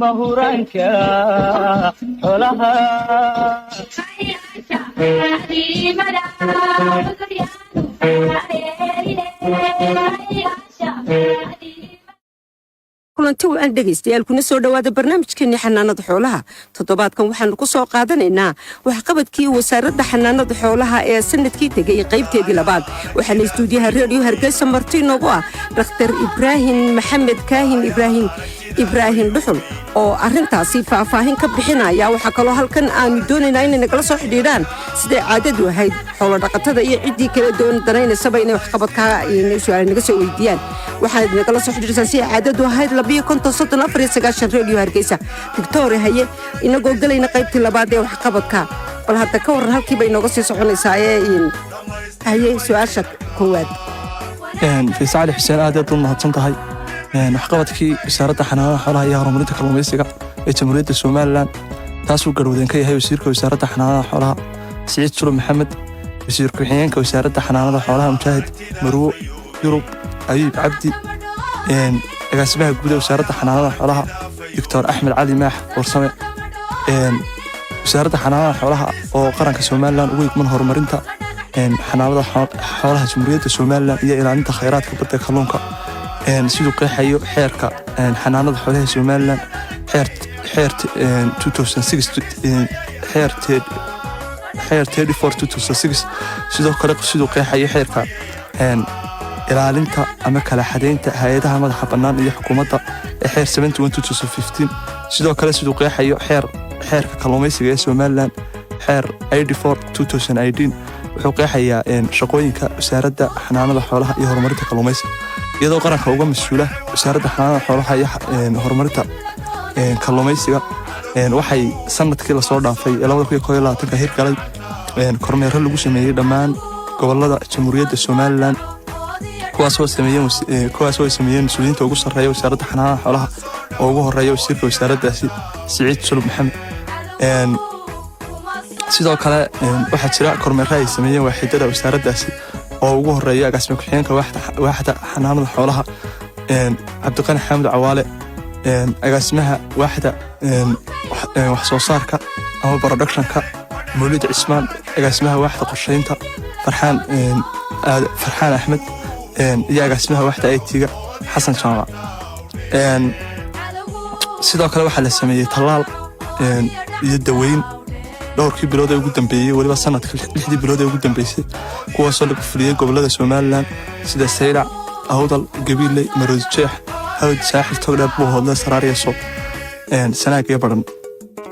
Mahuraanka xolaha. Kulanti wacan dhegaystayaal, kuna soo dhowaada barnaamijkeenii xanaanada xoolaha. Toddobaadkan waxaanu ku soo qaadanaynaa waxqabadkii Wasaaradda Xanaanada Xoolaha ee sanadkii tegay, qaybteedii labaad. Waxaana istuudiyaha Reediyo Hargeysa marti inoogu ah Dhakhtar Ibraahim Maxamed Kaahin, Ibraahim Dhuxul, oo arrintaasi faahfaahin ka bixinaya. Waxaa kaloo halkan aanu doonaynaa inay nagala soo xidhiidhaan, siday caadadu ahayd, xoolodhaqatada iyo ciddii kale doon danaynasaba inay waxqabadka su-aal naga soo weydiiyaan. Waxaad nagala soo xidhiidhaysaan, siday caadadu ahayd, 52 50 94 Reediyo Hargeysa. Doctor, haye, inagoo gelayna qaybtii labaad ee waxqabadka, bal hadda ka warran halkiiba inooga sii soconaysaa ee haye, su-aasha koowaad. Faysal Cali Xuseen, aad aad u mahadsan tahay. Waxqabadkii Wasaaradda Xanaanada Xoolaha iyo Horumarinta Kalluumaysiga ee Jamhuuriyadda Somaliland, taasuu garwadeen ka yahay wasiirka Wasaaradda Xanaanada Xoolaha Siciid Sulub Maxamed, wasiir ku-xigeenka Wasaaradda Xanaanada Xoolaha Mujaahid Marwo Yurub Abiib Cabdi, agaasimaha guud ee Wasaaradda Xanaanada Xoolaha Doctor Axmed Cali Maax Warsame. Wasaaradda Xanaanada Xoolaha oo qaranka Somaliland ugu igman horumarinta xanaanada xoolaha Jamhuuriyadda Somaliland iyo ilaalinta khayraadka badda kalluunka, siduu qeexayo xeerka xanaanada xoolaha Somaliland, xeer xeer 34/2006. Sidoo kale siduu qeexayo xeerka ilaalinta ama kala xadeynta hay-adaha madaxa bannaan iyo xukuumadda ee xeer 71/2015. Sidoo kale siduu qeexayo xeerka kalluumaysiga ee Somaliland, xeer 84/2018, wuxuu qeexayaa shaqooyinka Wasaaradda Xanaanada Xoolaha iyo Horumarinta Kalluumaysiga. Iyadoo qaranka uga mas-uula Wasaaradda Xanaanada Xoolaha iyo Horumarinta Kalluumaysiga, waxay sanadkii lasoo dhaafay ee 2021-ka hirgalay kormeero lagu sameeyey dhammaan gobolada Jamhuuriyadda Somaliland, kuwaasoo ay sameeyeen mas-uuliyiinta ugu sarreeya Wasaaradda Xanaanada Xoolaha, oo ugu horeeya wasiirka wasaaraddaasi Siciid Sulub Maxamed. Sidoo kale waxaa jira kormeero ay sameeyeen waaxidada wasaaraddaasi, oo ugu horeeya agaasime ku-xigeenka waaxda xanaanada xoolaha Cabdiqani Xaamud Cawaale, agaasimaha waaxda wax soo saarka ama productionka Mawlid Cismaan, agaasimaha waaxda qorsheynta Farxaan Axmed iyo agaasimaha waaxda IT-ga Xasan Jaamac. Sidoo kale waxaa la sameeyey tallaal iyo daweyn dhowrkii bilood ee ugu dambeeyey, weliba sanadka 6dii bilood ee ugu dambeysay, kuwaasoo lagu fuliyey gobolada Somaliland sida Saylac, Awdal, Gabiiley, Maroodijeex, Hawd, Saaxil, Togdheer, Buuhoodle, Saraar iyo Sool, Sanaag iyo Badhan,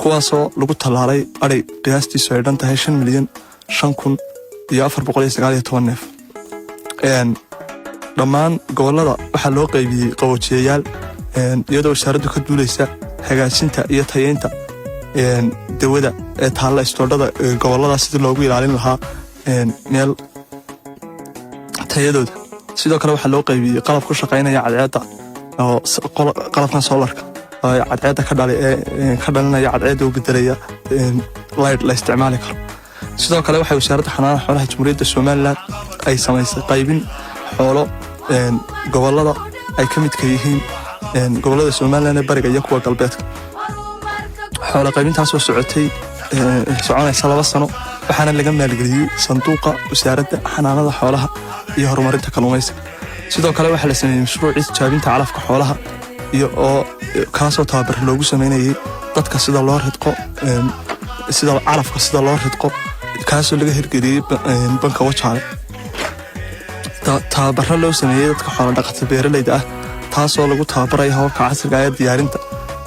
kuwaasoo lagu tallaalay adhay qiyaastiisu ay dhan tahay 5,005,419 neef. Dhammaan gobolada waxaa loo qaybiyey qaboojiyayaal, iyadoo wasaaraddu ka duuleysa hagaajinta iyo tayeynta dawada ee taalla istoodhada gobolada sidii loogu ilaalin lahaa meel tayadooda. Sidoo kale waxaa loo qaybiyey qalab ku shaqaynaya cadceedda, oo qalabkan solarka cadceedda ka dhalinaya cadceedda u bedelaya light la isticmaali karo. Sidoo kale waxay Wasaaradda Xanaanada Xoolaha Jamhuuriyadda Somaliland ay samaysay qaybin xoolo gobolada ay ka midka yihiin gobolada Somaliland ee bariga iyo kuwa galbeedka. Xoolo qaybintaasoo socotay, soconaysa 2 sano, waxaana laga maalgeliyey sanduuqa Wasaaradda Xanaanada Xoolaha iyo Horumarinta Kalluumaysiga. Sidoo kale waxaa la sameeyey mashruucii tijaabinta calafka xoolaha, iyo oo kaasoo tababar loogu sameynayey dadka sida loo ridqo, sida calafka sida loo ridqo, kaasoo laga hirgeliyey banka Wajaale. Tababaro loo sameeyey dadka xoola dhaqata beeralayda ah, taasoo lagu tababaraya hababka casriga ee diyaarinta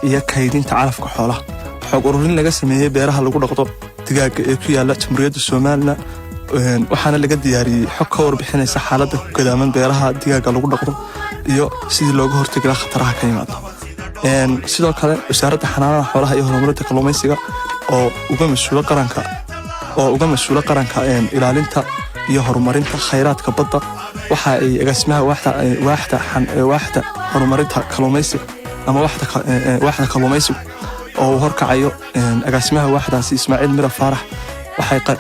iyo kaydinta calafka xoolaha. Xog ururin laga sameeyey beeraha lagu dhaqdo digaaga ee ku yaala Jamhuuriyadda Somaliland, waxaana laga diyaariyey xog ka warbixinaysa xaaladda ku gadaaman beeraha digaaga lagu dhaqdo iyo sidii looga hortegi laha khataraha ka yimaada. Sidoo kale Wasaaradda Xanaanada Xoolaha iyo Horumarinta Kalluumaysiga oo uga mas-uulo qaranka oo uga mas-uulo qaranka ilaalinta iyo horumarinta khayraadka badda, waxa ay agaasimaha waaxda horumarinta kalluumaysiga ama waaxda kalluumaysigu, oo uu horkacayo agaasimaha waaxdaasi Ismaaciil Mira Faarax,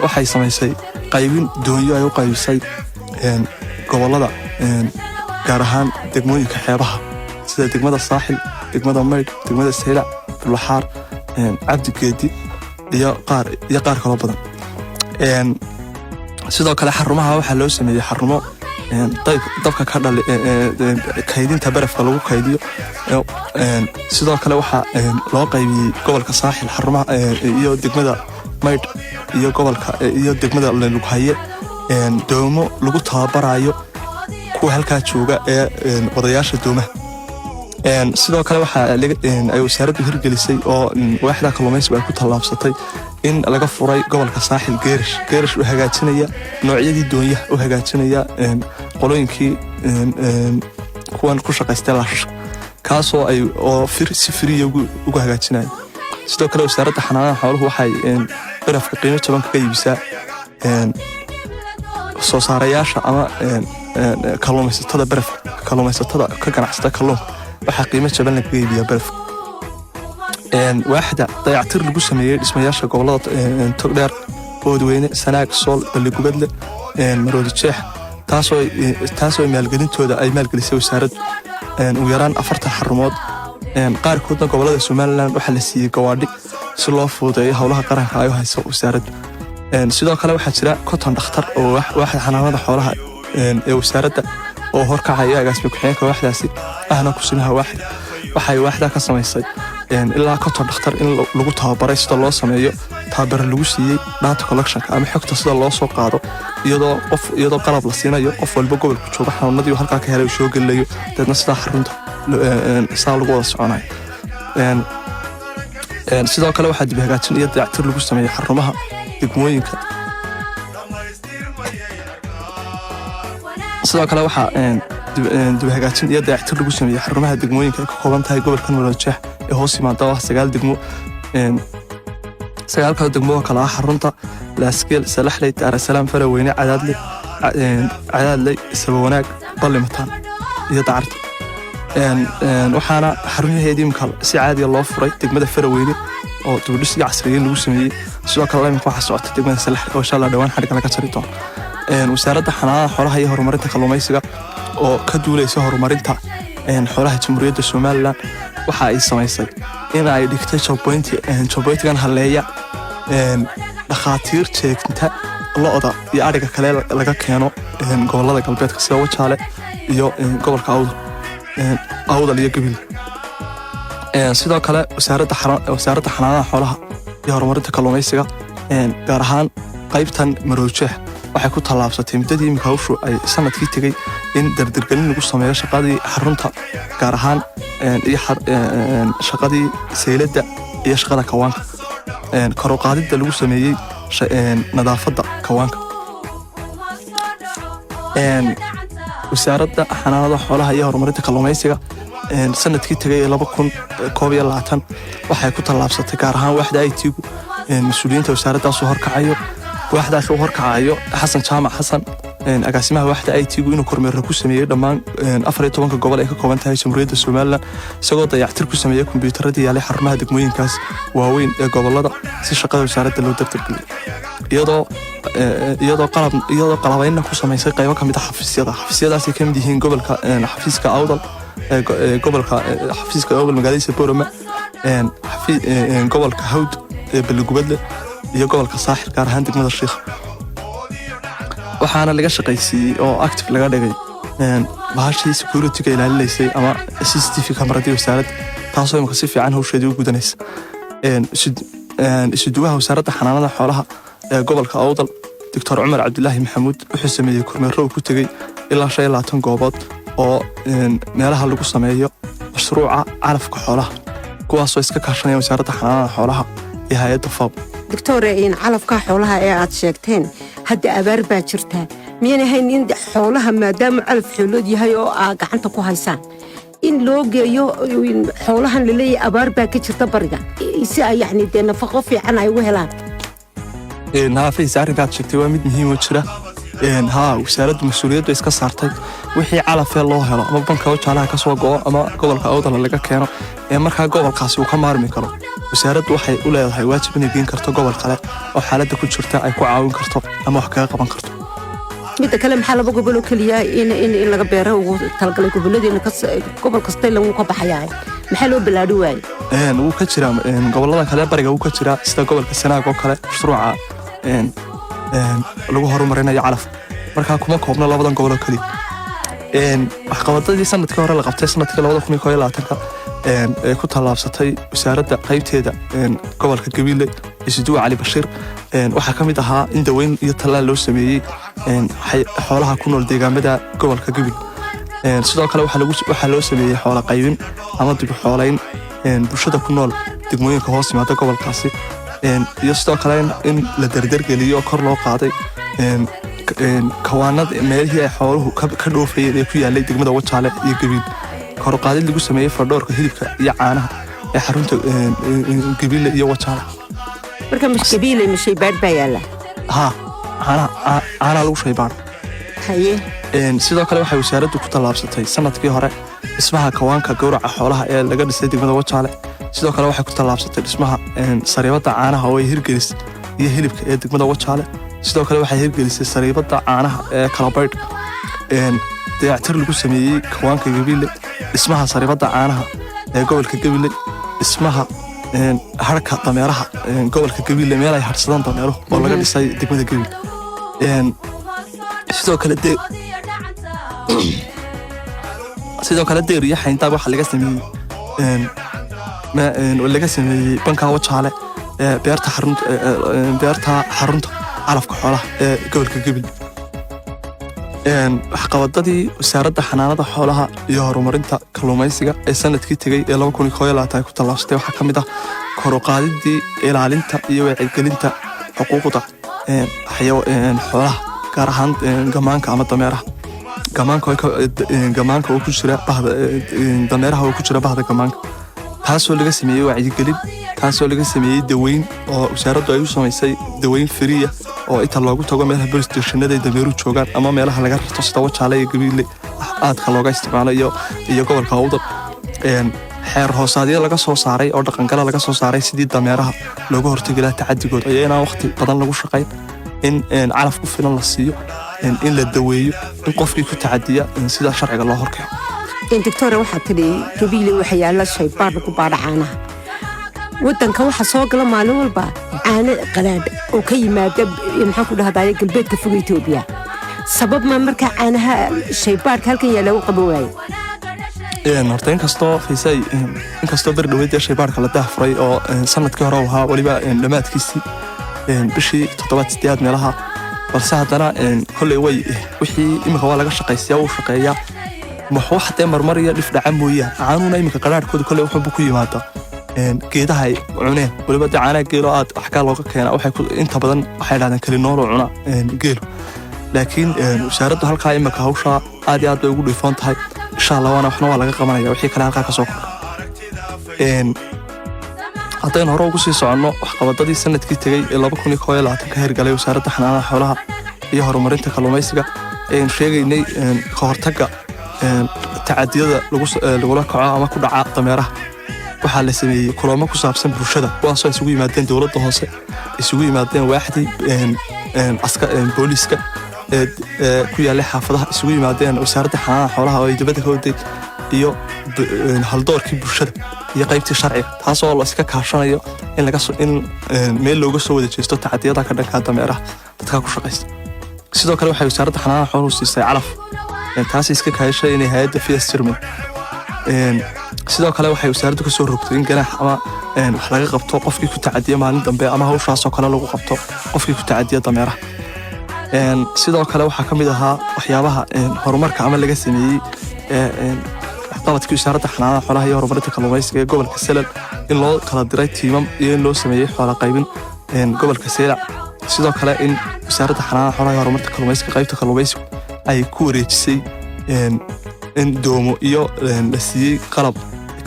waxay samaysay qaybin doonyo ay u qaybisay gobolada, gaar ahaan degmooyinka xeebaha sida degmada Saaxil. Degmada Maydh, degmada Saylac, Bulaxaar, Cabdigeedi iyo qaar kaloo badan. Sidoo kale xarumaha waxaa loo sameeyey xarumo dabka ka dhali, kaydinta barafka lagu kaydiyo. Sidoo kale waxaa loo qaybiyey gobolka Saaxil xarumaha iyo degmada Maydh iyo gobolka iyo degmada Lughaye doomo lagu tababarayo kuwa halkaa jooga ee wadayaasha doomaha. Sidoo kale waxaa ay wasaaraddu hirgelisay oo waaxda kalluumaysigu ay ku tallaabsatay in laga furay gobolka Saaxil geerish u hagaajinaya noocyadii doonyaha, u hagaajinaya qolooyinkii kuwan ku shaqaystay laashashka, kaasoo ay oo si free ah ugu hagaajinaya. Sidoo kale Wasaaradda Xanaanada Xooluhu waxay barafka qiimo jaban kaga iibisaa soo saarayaasha ama kalluumaysatada barafka, kalluumaysatada ka ganacsata kalluunka. Waxaa qiimo jaban lagaga iibiyaa barafka. Waaxda dayactir lagu sameeyey dhismayaasha gobolada Togdheer, Oodweyne, Sanaag, Sool, Balligubadle, Maroodi Jeex, taasoo maalgelintooda ay maalgelisay wasaaraddu ugu yaraan 40 xarumood. Qaarkoodna gobolada Somaliland waxaa la siiyey gawaadhi si loo fududeeyo howlaha qaranka ay u hayso wasaaraddu. Sidoo kale waxaa jira 50 dhakhtar oo waaxda xanaanada xoolaha ee wasaaradda oo horkacaya agaasime ku-xigeenka waaxdaasi, ahna kusimaha waaxda. Waxay waaxda ka samaysay ilaa 50 dhakhtar in lagu tababaray sida loo sameeyo, tababare lagu siiyey data collectionka ama xogta sida loo soo qaado, iyadoo qalab la siinayo, qof walba gobolku jooga xanuunadii uu halkaa ka helay uu soo gelinayo, deedna sidaa xarunta sidaa lagu wada soconayo. Sidoo kale waxaa dib hagaajin iyo dayactir lagu sameeyey xarumaha degmooyinka. Sidoo kale waxaa dib hagaajin iyo dayactir lagu sameeyey xarumaha degmooyinka ay ka kooban tahay gobolka Maroodijeex ee hoos yimaada, oo ah sagaal degmo. Sagaalka degmo oo kale ah xarunta Laasgeel, Salaxley, Daarasalaam, Faraweyne, Cadaadley, Sabawanaag, Ballimataan iyo Dacarta. Waxaana xarumaheedii imika si caadiga loo furay degmada Faraweyne oo dibudhis iyo casriyeyn lagu sameeyey. Sidoo kale imika waxaa socota degmada Salaxley oo insha Allah dhowaan xadhigga laga jari doono. Wasaaradda Xanaanada Xoolaha iyo Horumarinta Kalluumaysiga oo ka duuleysa horumarinta xoolaha Jamhuuriyadda Somaliland waxa ay samaysay in ay dhigtay checkpointigan haleeya dhakhaatiir jeegta lo'da iyo adhiga kale laga keeno gobolada galbeedka sida Wajaale iyo gobolka Awdal iyo Gabil. Sidoo kale Wasaaradda Xanaanada Xoolaha iyo Horumarinta Kalluumaysiga, gaar ahaan qaybtan Maroodijeex, waxay ku tallaabsatay muddadii imika hawshu ay sanadkii tegey in dardargelin lagu sameeyo shaqadii xarunta, gaar ahaan iyo shaqadii sayladda iyo shaqada kawaanka, kor u qaadidda lagu sameeyey nadaafadda kawaanka. Wasaaradda Xanaanada Xoolaha iyo Horumarinta Kalluumaysiga sanadkii tegay ee 2021 waxay ku tallaabsatay, gaar ahaan waaxda IT-gu, mas-uuliyiinta wasaaraddaas uu horkacayo, waaxdaas uu horkacayo Xasan Jaamac Xasan, agaasimaha waaxda IT-gu, inuu kormeerro ku sameeyey dhammaan 14-ka gobol ay ka kooban tahay Jamhuuriyadda Somaliland, isagoo dayactir ku sameeyey kombiyuutaradii yaalay xarumaha degmooyinkaas waaweyn ee gobolada si shaqada wasaaradda loo dardargeliyo, iyadoo qalabaynna ku samaysay qaybo ka mid ah xafiisyada. Xafiisyadaasay ka mid yihiin gobolka xafiiska Awdal, gobolka xafiiska Awdal magaaladiisa Boorama, gobolka Hawd ee Balligubadle iyo gobolka Saaxil, gaar ahaan degmada Shiikh. Waxaana laga shaqaysiiyey oo active laga dhigay bahashii security-ga ilaalinaysay ama CCTV kamaradii wasaaradda, taasoo imika si fiican hawsheedii u gudanaysa. Isuduwaha Wasaaradda Xanaanada Xoolaha ee gobolka Awdal, Doctor Cumar Cabdilaahi Maxamuud, wuxuu sameeyey kormeero uu ku tegey ilaa 25 goobood oo meelaha lagu sameeyo mashruuca calafka xoolaha, kuwaasoo iska kaashanaya Wasaaradda Xanaanada Xoolaha iyo hay-adda FAO. Doctore, in calafka xoolaha ee aad sheegteen, hadda abaar baa jirtaa, miyan ahayn in xoolaha, maadaama calaf xoolood yahay oo aa gacanta ku haysaan, in loo geeyo xoolahan laleeyahay abaar baa ka jirta bariga, si ay yacni dee nafaqo fiican ay ugu helaan? Haafaysa, arrinkaad sheegtay waa mid muhiim oo jira. Haa, wasaaraddu mas-uuliyadda iska saartay wixii calafee loo helo ama banka Wajaalaha ka soo go'o ama gobolka Awdala laga keeno ee markaa gobolkaasi uu ka maarmi karo, wasaaraddu waxay u leedahay waajib inay geen karto gobol kale oo xaaladda ku jirta ay ku caawin karto ama wax kaga qaban karto. Midda kale, maxaa laba gobol oo keliya in laga beero ugu talagalay? Gobolladeena gobol kasta ilan wuu ka baxayaa. Maxaa loo ballaadhin waaye? Wuu ka jiraa gobollada kale bariga, wuu ka jiraa, sida gobolka Sanaag oo kale, mashruuca lagu horumarinayo calafka. Markaa kuma koobno labadan gobol oo keliya. Waxqabadadii sanadkii hore la qabtay, sanadkii 2021-ka, ee ku tallaabsatay wasaaradda qaybteeda gobolka Gabiley, Isuduwa Cali Bashiir, waxaa ka mid ahaa in daweyn iyo tallaal loo sameeyey xoolaha ku nool deegaamada gobolka Gabiley. Sidoo kale waxaa loo sameeyey xoola qaybin ama dib u xoolayn bulshada ku nool degmooyinka hoos yimaada gobolkaasi. Iyo sidoo kale in la dardargeliyo, kor loo qaaday kawaanada meelihii ay xooluhu ka dhoofayeen ee ku yaalay degmada Wajaale iyo Gabiil. Kor u qaadid lagu sameeyey fadhoorka hilibka iyo caanaha ee xarunta Gabiile iyo Wajaale. Marka Gabiile ma shaybaadh baa yaalla? Haa, caanaha lagu shaybaadho. Haye. Sidoo kale waxay wasaaraddu ku tallaabsatay sanadkii hore dhismaha kawaanka gowraca xoolaha ee laga dhisay degmada Wajaale. Sidoo kale waxay ku tallaabsatay dhismaha sariibadda caanaha oo ay hirgelisay iyo hilibka ee degmada Wajaale. Sidoo kale waxay hirgelisay sariibadda caanaha ee Kalabaydh. Dayactir lagu sameeyey kawaanka Gabiile, dhismaha sariibadda caanaha ee gobolka Gabiley, dhismaha harka dameeraha gobolka Gabiley, meel ay harsadaan dameeruhu oo laga dhisay degmada Gabiley. Sidoo kale deer iyo xayndaab waxaa laga sameeyey laga sameeyey banka Wajaale ee beerta xarunta calafka xoolaha ee gobolka Gabiley. Waxqabadadii wasaaradda xanaanada xoolaha iyo horumarinta kalluumaysiga ee sanadkii tegey ee 2021 ay ku tallaabsatay waxaa ka mid ah kor u qaadidii ilaalinta iyo wacyigelinta xuquuqda xoolaha, gaar ahaan gamaanka ama dameeraha. Gamaanka oo ku jira bahda dameeraha, oo ku jira bahda gamaanka, taasoo laga sameeyey wacyigelin, taasoo laga sameeyey daweyn, oo wasaaraddu ay u samaysay daweyn free ah oo inta loogu tago meelaha police stationada ay dameeruhu joogaan ama meelaha laga rarto, sida Wajaale iyo Gabiile aadka looga isticmaalo iyo gobolka Awdal. Xeer hoosaadyo laga soo saaray oo dhaqangala laga soo saaray sidii dameeraha looga hortegi lahaa tacadigooda, iyo inaan waqti badan lagu shaqayn, in calaf ku filan la siiyo, in la daweeyo, in qofkii ku tacadiya sida sharciga loo horkeeno. Doctor, waxaa tidhi Gabiile waxa yaalla shaybaar lagu baadha caanaha. Waddanka waxaa soo gala maalin walba caano qalaadh oo ka yimaada, maxaan ku dhahdaye, galbeedka fog Etoobiya. Sabab ma markaa caanaha shaybaarka halkan yaalla u qaban waaye? Horta inkastoo Faysay, inkastoo beri dhaweyd ee shaybaarka la daahfuray oo sanadkii hore uu ahaa, weliba dhammaadkiisii, bishii toddobaad, sideedaad meelaha, balse haddana kolley way wixii iminka waa laga shaqaysiyaa, wuu shaqeeyaa. Wax dee marmar iyo dhif dhaca mooyaan, caanuhuna iminka qaraarhkooda kolley wuxuunbu ku yimaadaa geedaha ay cuneen. Weliba dee caanaha geelo aad waxkaa looga keenaa, waxay inta badan waxay dhahdeen kalinoolo cuna geelu. Laakiin wasaaraddu halkaa iminka hawshaa aad iyo aad bay ugu dhiifoon tahay. Insha Allah waana waxna waa laga qabanaya wixii kale halkaa ka soo kordha. Haddaynu hore ugu sii soconno waxqabadadii sanadkii tegey ee 2021 ka hirgalay wasaaradda xanaanada xoolaha iyo horumarinta kalluumaysiga aynu sheegaynay, ka hortagga tacadiyada lagula kaco ama ku dhaca dameeraha, waxaa la sameeyey kulamo ku saabsan bulshada, kuwaasoo isugu yimaadeen dowladda hoose, isugu yimaadeen waaxdii booliiska ee ku yaallay xaafadaha, isugu yimaadeen wasaaradda xanaanada xoolaha oo ay dibadda ka waday, iyo haldoorkii bulshada iyo qaybtii sharciga, taasoo la iska kaashanayo in meel looga soo wada jeesto tacadiyada ka dhanka dameeraha dadka ku shaqaysta. Sidoo kale waxay wasaaradda xanaanada xooluhu siisay calaf, taas iska kaashay inay hay'adda FIAS Germany. Sidoo kale waxay wasaaraddu ka soo rogtay in ganaax ama wax laga qabto qofkii ku tacadiya maalin dambe ama hawshaasoo kale lagu qabto qofkii ku tacadiya dameeraha. Sidoo kale waxaa ka mid ahaa waxyaabaha horumarka ama laga sameeyey waxqabadkii wasaaradda xanaanada xoolaha iyo horumarinta kalluumaysiga ee gobolka Salal in loo kala diray tiimam iyo in loo sameeyey xoola qaybin gobolka Seylac. Sidoo kale in wasaaradda xanaanada xoolaha iyo horumarinta kalluumaysiga qaybta kalluumaysigu ay ku wareejisay in doomo iyo la siiyey qalab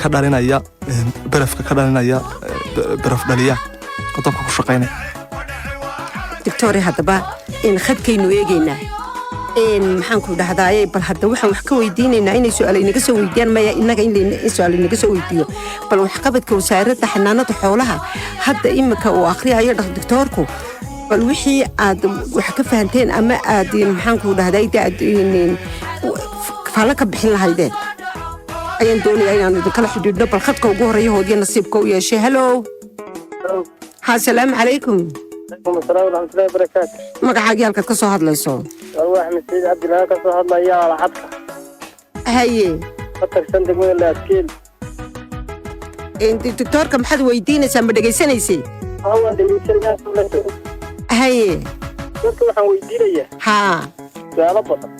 ka dhalinaya barafka, ka dhalinaya baraf dhaliya oo dabka ku shaqaynaya. Doctor, haddaba khadkaynu eegaynaa, maxaan ku dhahdaaye, bal hadda waxaan wax ka weydiinaynaa inay su-aal inaga soo weydiiyaan, maya, innaga in su-aal inaga soo weydiiyo bal waxqabadka wasaaradda xanaanada xoolaha hadda imika uu akhriyayo doctoorku, bal wixii aad wax ka fahanteen ama aad, maxaan ku dhahday, aad faallo ka bixin lahaydeen. Ayaan doonayaa inaanu idinkala xidhiidhno. Bal khadka ugu horreeya hoodya nasiibka u yeeshay. Hello, ha, salaamu calaykum. Alaykum asalaam waraxmatullahi wabarakaatu. Magacaagii, halkaad ka soo hadlayso? Waa Axmed Saciid Cabdilaha, ka soo hadlaya Alxadka, ka tirsan degmada Laaskeel. Doctoorka maxaad weydiinaysaa? Ma dhegaysanaysay? Waan dhegeysanaya. Dadka waxaan weydiinayaa su'aalo badan.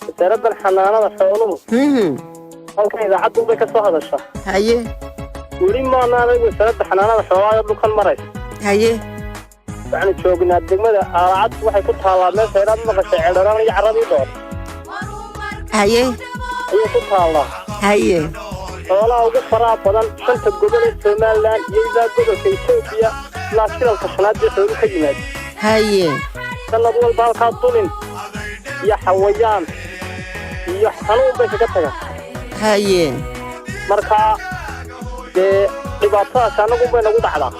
Wasaaraddan xanaanada xooluhu halkan idaacaddu bay ka soo hadashaa. Weli maana arag wasaaradda xanaanada xoolaha ee dhulkan maraysa. Waxaanu joognaa degmada Aalacad. Waxay ku taallaa meesha inaad maqashay Ceeldharaan iyo Carradii Dhoor ayay ku taallaa. Xoolaha ugu faraha badan shanta gobol ee Somaliland iyo ilaa gobolka Etoobiya, ilaa shilalka shanaad bay xoolu ka yimaad. Sanad walba halkaa dulin iyo xawayaan iyo xanuun bay kaga tagaan. Markaa dee dhibaatadaas annagu bay nagu dhacdaa.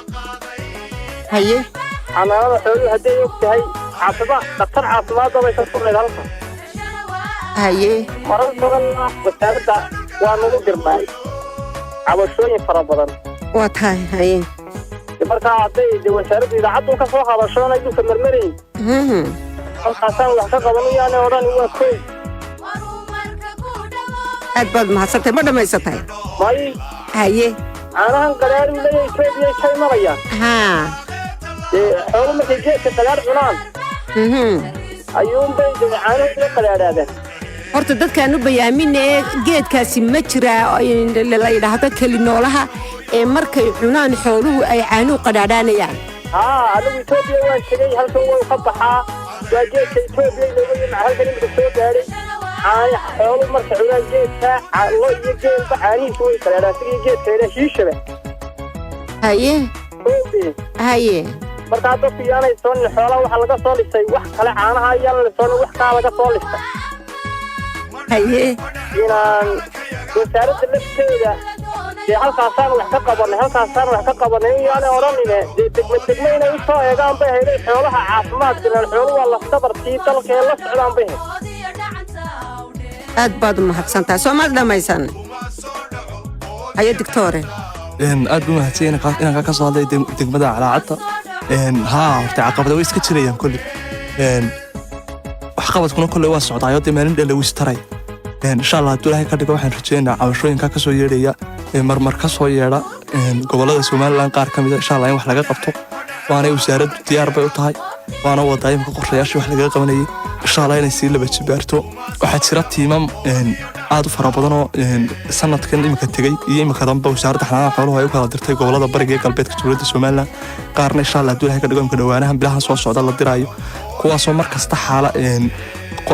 Xanaanada xooluhu hadday og tahay caafimaad, dhakhtar caafimaadda bay ka furnayd halkan. Marar badanna wasaaradda waa nagu dirnay cabashooyin fara badan. Waa tahay, haye. Markaa hadday de wasaaradda idaacaddu ka soo hadasho inay dhulka marmarayn, halkaasaan wax ka qaban yaana odhan, waa koy. Aad baad mahadsantay. Ma dhammaysatay? May. Caanahan qadhaadhu leeyahay Etoobiya ka imanayaan. Dee xoolo markay geedka qadhaadh cunaan ayuunbay dee caanuhu la qadhaadhaadaan. Horta dadkaan u bayaaminee, geedkaasi ma jiraa la yidhaahdo keli noolaha ee markay cunaan xooluhu ay caanuhu qadhaadhaanayaan? Haa, anigu Etoobiya waan tegey. Halkan wuu ka baxaa. Waa geedka Etoobiya inooga yimid, halkan imika soo gaadhay. Caani xoolu markay cunaan geedka, lo iyo geelba caanihiisu way qadhaadhaan, sidii geedka la yidhaha shiishaba. Haye. Markaa dadku yaanay soonin xoolaha waxaa laga soo lisay wax kale, caanaha ayaan la soonin, wax kaa laga soo listay. Inaan wasaaradda lafteeda dee halkaasaan wax ka qabanay, halkaasaan wax ka qabanay in yaanay odhanine, dee degmo degmo inay u soo eegaan bay hayday. Xoolaha caafimaadka ilaan xoolu waa lafdabartii dalkee la socdaan bay hayd. Aad baad u mahadsantahay. Soo maad dhammaysan? Haye, doctoore. Aad buu mahadsan inaan ka soo hadlay degmada Calaacadda. Haa, horta caqabada way iska jirayaan kolley. Waxqabadkuna kolley waa socdaayo, dee maalin dhan lagu istaray. Insha Allah, hadduu Ilaahay ka dhigo, waxaan rajeynaynaa cabashooyinka ka soo yeedhaya ee marmar ka soo yeedha gobollada Somaliland qaar ka mida, insha Allah, in wax laga qabto. Waanay wasaaraddu diyaar bay u tahay, waana wadaa imika qorshayaashii wax lagaga qabanayay, insha Allah, inay sii laba jibaarto. Waxaa jira tiimam aad u fara badan oo sanadkan imika tegey iyo imika danba Wasaaradda Xanaanada Xooluhu ay u kala dirtay gobollada bariga iyo galbeedka Jamhuuriyadda Somaliland. Qaarna, insha Allah, hadduu Ilahay ka dhigo, imika dhowaanahan bilahan soo socda la diraayo, kuwaasoo mar kasta xaala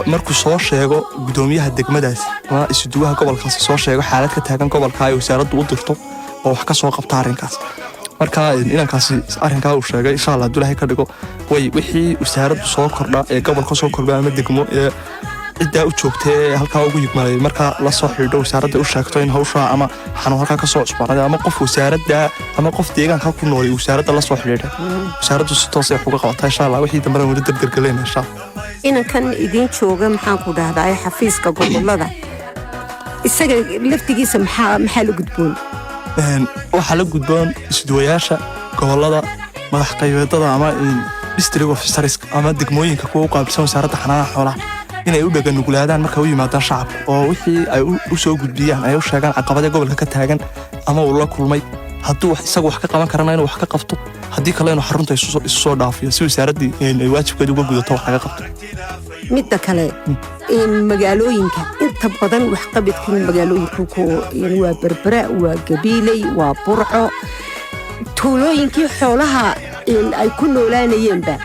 markuu soo sheego gudoomiyaha degmadaasi ama isuduwaha gobolkaasi soo sheego xaalad ka taagan gobolka, ay wasaaraddu u dirto oo wax ka soo qabta arrinkaas. Marka inankaasi arrinkaa uu sheegay, insha Allah, hadduu Ilahay ka dhigo, way wixii wasaaraddu soo kordha ee gobolka soo kordha ama degmo ee ciddaa u joogta ee halkaa ugu yigmalay, markaa la soo xidhiidho wasaaradda, u sheegto in hawshaa ama xanuun halkaa ka soo cusboonaaday ama qof wasaaradda ama qof deegaanka ku noolay wasaaradda la soo xidhiidhay, wasaaraddu si toos ay wax uga qabataa, insha Allah. Wixii dambena weli dardargeleyna, insha Allah. Inankan idiin jooga, maxaan ku dhahdaa, xafiiska gobolada, isaga laftigiisa maxaa la gudboon? Waxaa la gudboon isuduwayaasha gobolada, madax qaybeedada ama district officers ama degmooyinka kuwa u qaabilsan Wasaaradda Xanaanada Xoolaha inay u dhaganuglaadaan markay u yimaadaan shacabka, oo wixii ay u soo gudbiyaan ay u sheegaan caqabada gobolka ka taagan ama uu la kulmay. Hadduu isagu wax ka qaban karana, inuu wax ka qabto. Haddii kale, inuu xarunta isu soo dhaafiyo si wasaaraddii ay waajibkeeda uga gudato, wax laga qabto. Midda kale, in magaalooyinka inta badan waxqabadkan magaalooyinku waa Berbera, waa Gabiiley, waa Burco. Tuulooyinkii xoolaha ay ku noolaanayeenba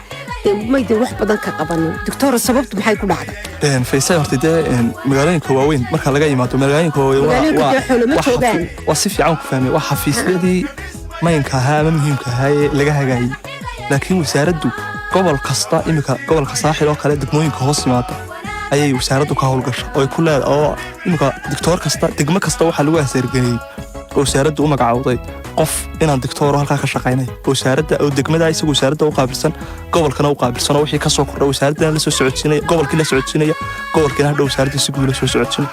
maydin wax badan ka qabanin. Doctor, sababtu maxay ku dhacday? Faysay, horta dee magaalooyinka waaweyn marka laga yimaado, magaalooyinka waaweyn Magaalooyinka dee xoolo ma joogaan. Waa si fiican ku fahmay. Waa xafiisyadii maynka ahaa ama muhiimka ahaa ee laga hagaayay, laakiin wasaaraddu gobol kasta, iminka gobolka Saaxil oo kale, degmooyinka hoos yimaada ayay wasaaraddu ka howlgasha oo ay ku leedahay, oo iminka doctor kasta, degmo kasta waxaa lagu aseergeliyey oo wasaaraddu u magacowday qof inaan doctooro halkaa ka shaqaynay oo wasaaradda oo degmada isagu wasaaradda u qaabilsan, gobolkana u qaabilsan, oo wixii ka soo kordha wasaaraddana la soo socodsiinaya, gobolkii la socodsiinaya, gobolkiina hadhow wasaaradda si guud la soo socodsiinaya.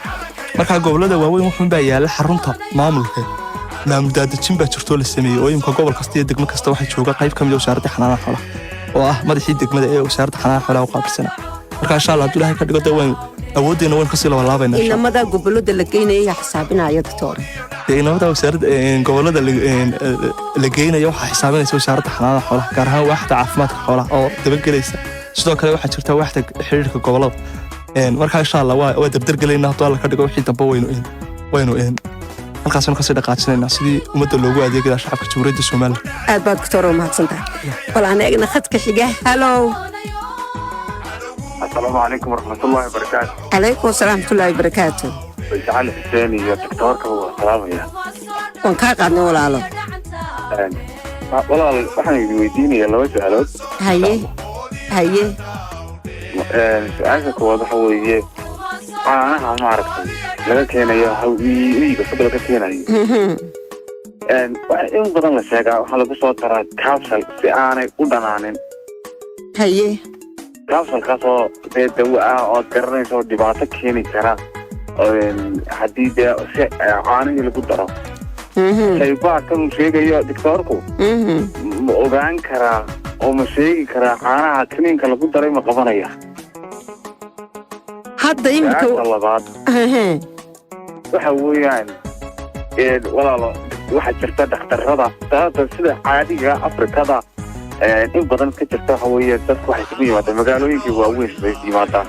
Marka gobolada waaweyn wuxuunbaa yaalla xarunta maamulka. Maamul daadejin baa jirtoo la sameeyey, oo imika gobol kasta iyo degmo kasta waxaa jooga qayb ka mid a Wasaaradda Xanaanada Xoolaha, oo ah madaxii degmada ee Wasaaradda Xanaanada Xoolaha u qaabilsana. Marka insha Allah, hadduu Ilaahay ka dhigo, dee waynu awooddeena waynu kasii labalaabayna. Inamada gobolada la geynaya yaa xisaabinaya, doctor? Dee inamada wasaaradda gobolada la geynaya waxaa xisaabinaysa Wasaaradda Xanaanada Xoolaha, gaar ahaan waaxda caafimaadka xoolaha oo dabagelaysa. Sidoo kale waxaa jirta waaxda xiriirka gobolada. Marka insha Allah waa dardargelaynaa hadduu Alla ka dhigo. Wixii dambe waynu halkaasaynu kasii dhaqaajinaynaa sidii ummadda loogu adeegi lahaa, shacabka Jamhuuriyadda Somaliland. Aad baad, doctor, u mahadsan tahay. Bal aan eegna khadka xiga. Halow. Asalaamu calaykum waraxmatullahi wabarakaatu. Calaykum asalaam waraxmatullaahi wabarakaatu. Cali Xuseen iyo doctoorka waa salaamaya. Waan kaa qaadnay, walaalo. Walaal, waxaan idin weydiinayaa laba su-aalood. Haye. Su-aasha koowaad waxa weeye caanaha maaragtay laga keenayo miyiga fog laga keenayo. Waxa in badan la sheegaa waxaa lagu soo daraa capsule si aanay u dhanaanin. Capsulkaasoo dee dawo ah ood garanaysa oo dhibaato keeni kara haddii dee si caanihii lagu daro. Shaybaarkan uu sheegayo doctoorku ma ogaan karaa oo ma sheegi karaa caanaha kiniinka lagu daray ma qabanaya? Hadda imika Su-aasha labaad waxa weeyaan, walaalo, waxaa jirta dhakhtarrada hadda sida caadiga Afrikada in badan ka jirta, waxa weeye dadku waxay isugu yimaadaan magaalooyinka waaweyn bay yimaadaan.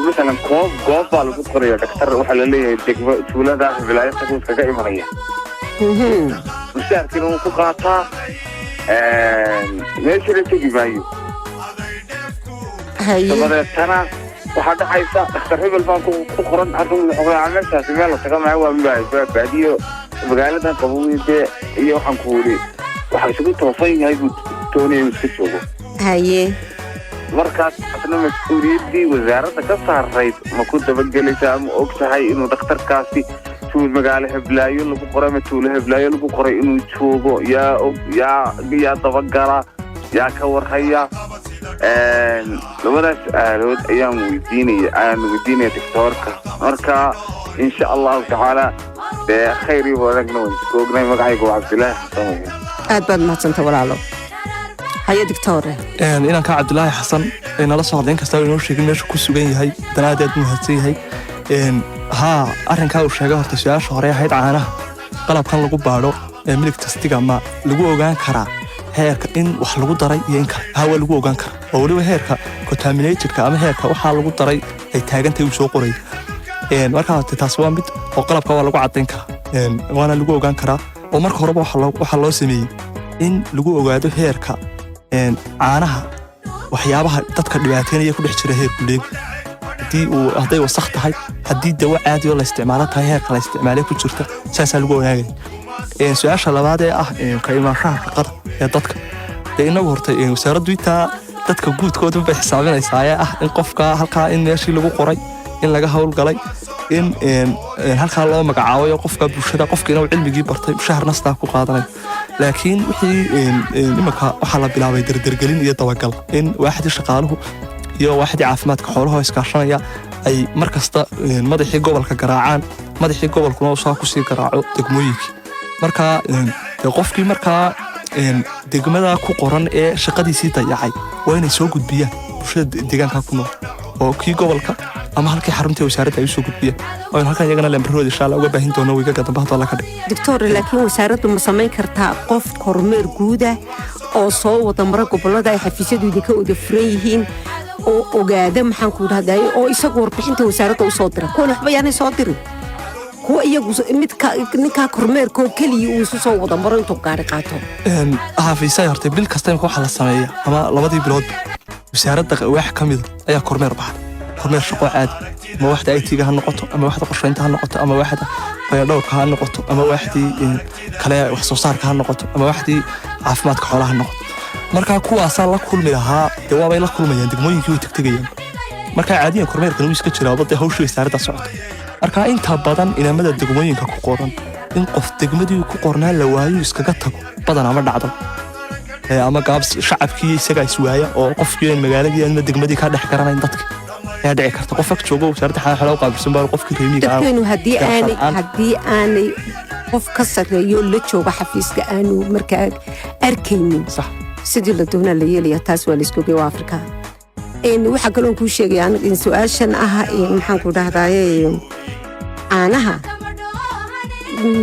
Masalan goob baa lagu qoraya dhakhtar, waxaa la leeyahay degmo tuulada wilaayada iskaga imanaya. Mushaarkiina wuu ku qaataa, meeshana tegi maayo. Dabadeetana waxaa dhacaysa dhakhtar hebel baan ku qoran halkan, wuxuu meeshaasi meel la taga maayo, waa baadiyo, magaaladan qabowi dee iyo waxaan ku wili waxa isugu toosan yahay buu doonaya inuu iska joogo. Markaas asna mas-uuliyaddii wasaaradda ka saarayd ma ku dabagelaysaa? Ma og tahay inuu dhakhtarkaasi tuul magaalo heblaayo lagu qoray ama tuulo heblaayo lagu qoray inuu joogo? Yaa og? Yaa dabagala? Yaa ka warhaya? Labadaas su-aalood ayaan weydiinaya doctoorka. Marka insha Allahu tacaala dee khayr iyo wanaagna waan isku ognahay. Magacaygu waa Cabdilaahi Xasan weye. Aad baad mahadsanta, walaalo. Haye, doctor. Inanka Cabdilaahi Xasan ee nala soo hadlay, inkastaa inoo sheegin meesha ku sugan yahay, haddana aad aad u mahadsan yahay. Haa, arrinkaa uu sheegay, horta su-aasha hore ahayd caanaha qalabkan lagu baadho ee milk testiga ma lagu ogaan karaa heerka in wax lagu daray iyo in kale? Haa, waa lagu ogaan karaa, oo weliba heerka contaminatedka ama heerka waxaa lagu daray ay taagantahay uu soo qoray. Markaa horta taas waa mid oo qalabka waa lagu caddayn karaa, waana lagu ogaan karaa, oo marka horeba waxaa loo sameeyey in lagu ogaado heerka caanaha waxyaabaha dadka dhibaateynaya ku dhex jira heerku leegi, haddii uu hadday wasakh tahay, haddii dawo caadi oo la isticmaalo tahay, heerka la isticmaalay ku jirta, saasaa lagu ogaagaya. Su-aasha labaad ee ah ka imaanshaha shaqada ee dadka, dee inagu horta wasaaraddu intaa dadka guudkooda bay xisaabinaysaa ee ah in qofka halkaa in meeshii lagu qoray, in laga howlgalay, in halkaa loo magacaabayo qofka bulshada, qofkiina uu cilmigii bartay, mushahar nastaa ku qaadanayo. Laakiin wixii imanka waxaa la bilaabay dardargelin iyo dabagal in waaxdii shaqaaluhu iyo waaxdii caafimaadka xooluhu iskaashanaya ay mar kasta madaxii gobolka garaacaan, madaxii gobolkuna uu saa kusii garaaco degmooyinkii. Marka dee qofkii markaa degmada ku qoran ee shaqadiisii dayacay waa inay soo gudbiyaan bulshada deegaanka ku nool oo kii gobolka ama halkii xaruntii wasaaradda ay usoo gudbiyaan, oo aynu halkan iyagana lambarahooda insha Allah uga baahin doono wiigaga dambe haddoo la ka dhig. Doctor, laakiin wasaaraddu ma samayn kartaa qof kormeer guuda oo soo wada mara gobollada ay xafiisyadu idinka wada furan yihiin oo ogaada, maxaan ku idhahday, oo isagu warbixinta wasaaradda u soo dira? Kuwan waxba yaanay soo dirin, kuwa iyagu midka ninkaa kormeerka oo keliya uu isu soo wada maro intuu gaari qaato. Xafiisay hortay bil kasta imka waxaa la sameeya ama labadii biloodba wasaaradda waax ka mida ayaa kormeer baxda, kormeer shaqo caadi, ama waaxda IT-ga ha noqoto, ama waaxda qorsheynta ha noqoto, ama waaxda fayadhowrka ha noqoto, ama waaxdii kale wax soo saarka ha noqoto, ama waaxdii caafimaadka xoolaha ha noqoto. Marka kuwaasaa la kulmi lahaa, dee waabay la kulmayaan, degmooyinkii way tegtegayaan. Marka caadiyan kormeerkan wuu iska jiraaba, dee hawshii wasaaradda socota. Marka inta badan inamada degmooyinka ku qoran, in qof degmadii ku qornaa la waayo iskaga tago badanaa ma dhacdo. Ama gaabs shacabkii isagaa iswaaya oo qofkii aan magaaladii ama degmadii ka dhex garanayn dadka. Ayaa dhici karta qof ag joogo wasaaradda xanaanada xoolaha u qaabilsan baa qofkii reer miyiga Dadkeenu haddii garasho aanay la'aan. Haddii aanay qof ka sarreeyo la jooga xafiiska aanu markaa arkaynin, sidii la doonaa la yeelaya. Taas waa laisku ogey, waa Afrika. Waxaa kaloon kuu sheegaya in su-aashan ah, maxaan ku dhahdaaye, caanaha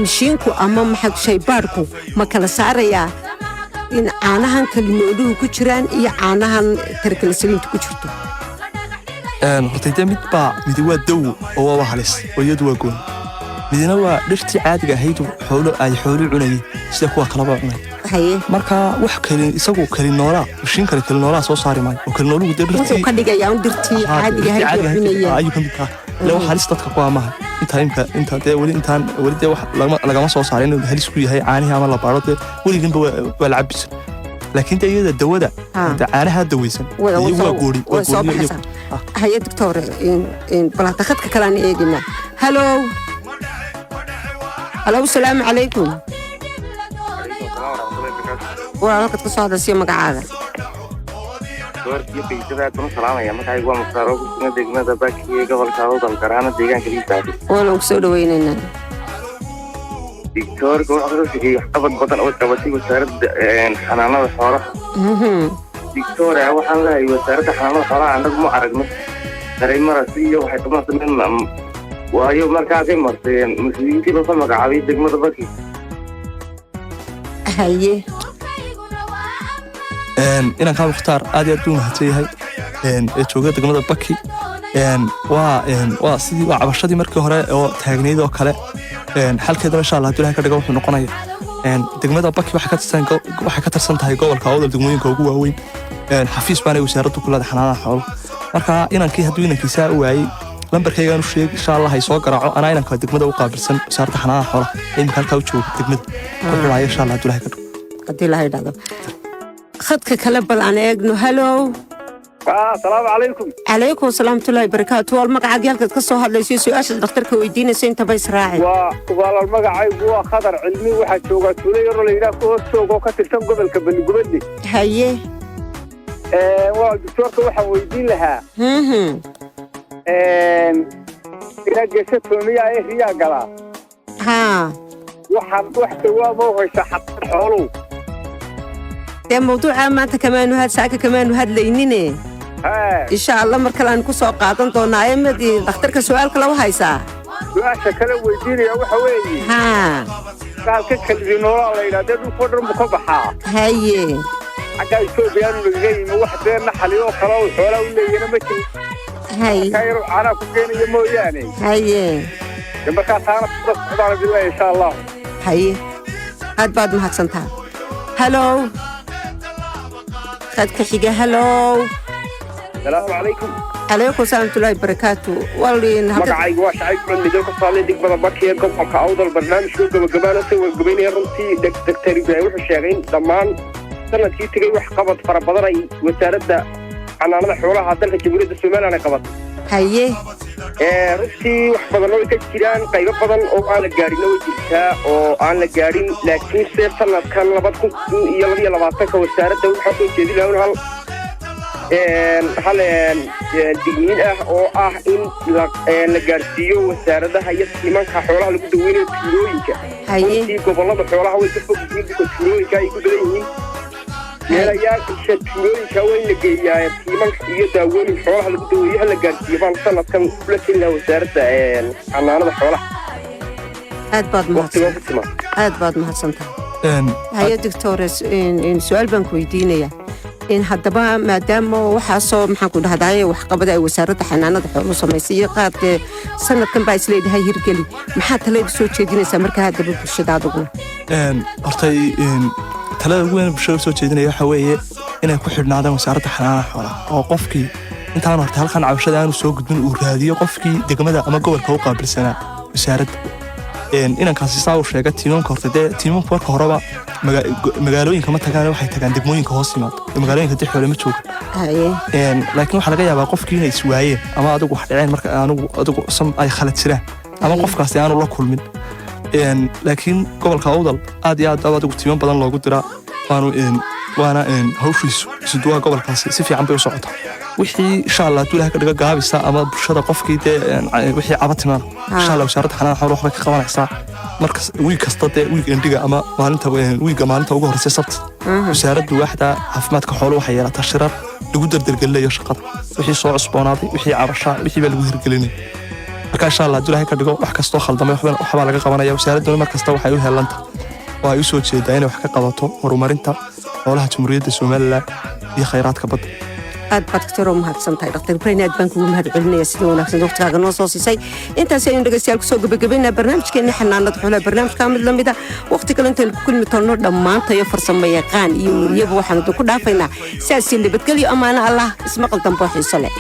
mishiinku ama maxaa shaybaadhku ma kala saarayaa in caanahan kalinoodhuhu ku jiraan iyo caanahan triglyceride-ta ku jirto? Horta dee mid baa, midi waa dawo oo waaba halis oo iyadu waa gooni, midina waa dhirtii caadiga ahayd xoolo ay xoolu cunayeen sida kuwa kaleba cunay. Marka wax kali isagu kali noolaa, mashiin kale kali noolaa soo saari maayo oo kali nooluhu dee Wuxuu dhirtii ka dhigayaa un dhirtii dhirtii caadiga ahayd caadiga oo ahayd cunaya. Ayuu ka mid tahay. Ila wax halis dadka ku amaha inta imka inta dee weli intaan weli dee wax lagama soo saarin inuu halis ku yahay caanihii ama la baaro. Dee weliginba waa la cabisa, laakiin dee iyada dawada dee caanaha daweysan iyo waa goori waa Way soo goori baxaysaa. Haye doctor, bal hadda khadka kalean eegina. Halo, halo, asalaamu calaykum. Waa halkaad ka soo hadlaysiyo magacaaga. Doorkiyo fiisada kuna salaamaya. Magacaygu waa Mukhtaar oo ku sugan degmada Baki ee gobolka Awdal, gaar deegaanka Liisaadi. Waana ku soo dhaweynaynaa. Doctoorka wuxuu kasoo sheekeeyey waxqabad badan oo qabatay wasaaradda xanaanada xoolaha. Doctoore, waxaan leeyahay wasaaradda xanaanada xoolaha annagu ma aragno dareemarasi iyo waxay qabanaysa midna, waayo markaasay martay mas-uuliyiintii loo soo magacaabay degmada Baki. Inankaa Mukhtaar aad iyo aad buu mahadsan yahay ee jooga degmada Baki. Waa sidii waa cabashadii markii hore oo taagnayd oo kale. Xalkeedana insha Allah hadduu Ilahay ka dhigo wuxuu noqonaya degmada Baki waxay ka tirsan tahay gobolka Awdal degmooyinka ugu waaweyn. Xafiis baanay wasaaraddu ku leedahay xanaanada xoolo. Marka inankii hadduu inankiisaa u waayey, lambarkaygaan u sheeg insha Allah, hay soo garaaco. Anaa inanka degmada u qaabilsan wasaaradda xanaanada xoolaha ee imika halkaa u jooga degmada ku xidhaya insha Allah hadduu Ilahay ka dhigo. Haddii la idhahdo khadka kale bal aan eegno. Halo. Asalaamu calaykum. Calaykum asalaamatullahi barakaatu. Wal magacaagii, halkaad ka soo hadlayso, su-aasha dhakhtarka weydiinayso intaba israacin. Waa walaal, magacaygu waa Khadar Cilmi. Waxaa joogaa tuulo yaroo la yidhaah ku hor joog oo ka tirsan gobolka Beligubadle. Walaal, doctoorka waxaan weydiin lahaa ina gesho toomiyaa ee riyaa galaa. Waxaan wax dawaama u haysaa xaqan xooluhu? Dee mawduuca maanta kamaanu had saaka kamaanu hadlaynine. Insha Allah mar kale aan ku soo qaadan doonaa. Ee mad dhakhtarka su-aal kale u haysaa? Su-aasha kale weydiinaya waxa weeye, gaalka kalidi noolaa la yidhaha dee dhulkoo dhan buu ka baxaa. Xagga Etoobiyaanu nagaga yimi. Wax dee naxali oo kale oo xoolaa u leeyana ma jiro, kaa yaroo caanaha ku keenaya mooyaane. De markaa taana kula socdaana bilahi insha Allah. Haye, aad baad mahadsantaha. Halo, khadka xiga. Halo. Salaamu calaykum. Calaykum salaamatullahi barakaatu. Walin. Magacaygu waa Shacayb Cudmidan, ka socday degmada Baki ee gobolka Awdal. Barnaamijka gabagabaana soo gabagabaynaya, runtii Doctor Ibraahim wuxuu sheegay in dhammaan sanadkii tegey wax qabad fara badan ay wasaaradda xanaanada xoolaha dalka Jamhuuriyadda Somaliland ay qabatay. Runtii wax badan oo ka jiraan, qaybo badan oo aan la gaadhinna way jirtaa oo aan la gaadhin, laakiin se sanadkan 2022-ka wasaaradda waxaa soo jeedin lahaa un hal digniin ah oo ah in la gaadhsiiyo wasaaradaha iyo tiimanka xoolaha lagu daweynayo tuulooyinka. Runtii gobollada xoolaha way ka fog yihiin dhulka, tuulooyinka ay ku badan yihiin. Meelayaasha tuulooyinka waa in la geeyaa tiimanka iyo daawooyin xoolaha lagu daweeyo. Ha la gaadhsiiyo baan sanadkan kula telin lahaa wasaaradda xanaanada xoolaha. Aad baad waqtiga mahadsan ku timaa. Aad baad mahadsantahay. Haye doctore, su-aal baan ku weydiinaya in haddaba maadaama waxaasoo maxaan ku dhahdaye waxqabada ay wasaaradda xanaanada xooluhu samaysay iyo qaadkee sanadkan baa isleedahay hirgeli, maxaa taleeda soo jeedinaysaa markaa haddaba bulshada adiguna? Hortay talada ugu weyn bulshada soo jeedinaya waxa weeye inay ku xidhnaadaan wasaaradda xanaanada xoolaha, oo qofkii intaan horta halkan cabashada aanu soo gudbin uu raadiyo qofkii degmada ama gobolka u qaabilsanaa wasaaradda. Inankaasi saa uu sheega, tiimamka horta dee tiimamku marka horeba magaalooyinka ma tagaan, waxay tagaan degmooyinka hoos yimaado. Magaalooyinka dee xoole ma jooga. Laakiin waxaa laga yaabaa qofkii inay iswaayeen ama adigu wax dhaceen, marka anugu adigu sam ay khalad jiraan ama qofkaasi aanu la kulmin. Laakiin gobolka Awdal aad iyo aad adigu tiimo badan loogu diraa, waanu waana hawshiisu isuduwaha gobolkaasi si fiican bay u socotaa. Wixii insha Allah hadduu Ilahay ka dhigo gaabisa ama bulshada qofkii dee wixii cabatimana, insha Allah wasaaradda xanaanada xoolaha waxbay ka qabanaysaa. Markas wiig kasta dee week endiga ama maalinta wiiga, maalinta ugu horeysa Sabti, wasaaraddu waaxda caafimaadka xooluhu waxay yeelataa shirar lagu dardargelinayo shaqada, wixii soo cusboonaaday, wixii cabashaa, wixii baa lagu hirgelinaya. Marka insha Allah hadduu Ilahay ka dhigo, wax kastoo khaldamay waxbaa laga qabanaya. Wasaaradduna mar kasta waxay u heelanta oo ay u soo jeedaa inay wax ka qabato horumarinta xoolaha Jamhuuriyadda Somaliland iyo khayraadka badda. Aad baad, doctor, oo mahadsan tahay. Dhaktar Ibraahim, aad baan kugu mahad celinaya sida wanaagsan waqtigaaga noo soo siisay. Intaas ayaynu dhegeystayaal kusoo gabagabaynaa barnaamijkeenni xanaanada xoolaha. Barnaamijka mid lamid a waqti kale intaynu ku kulmi toonno, dhammaantayo farsamo yaqaan iyo weriyaba waxaanu idinku dhaafaynaa sidaasi nabadgelyo, ammaano Allah, ismaqal dambe oo xiiso leh.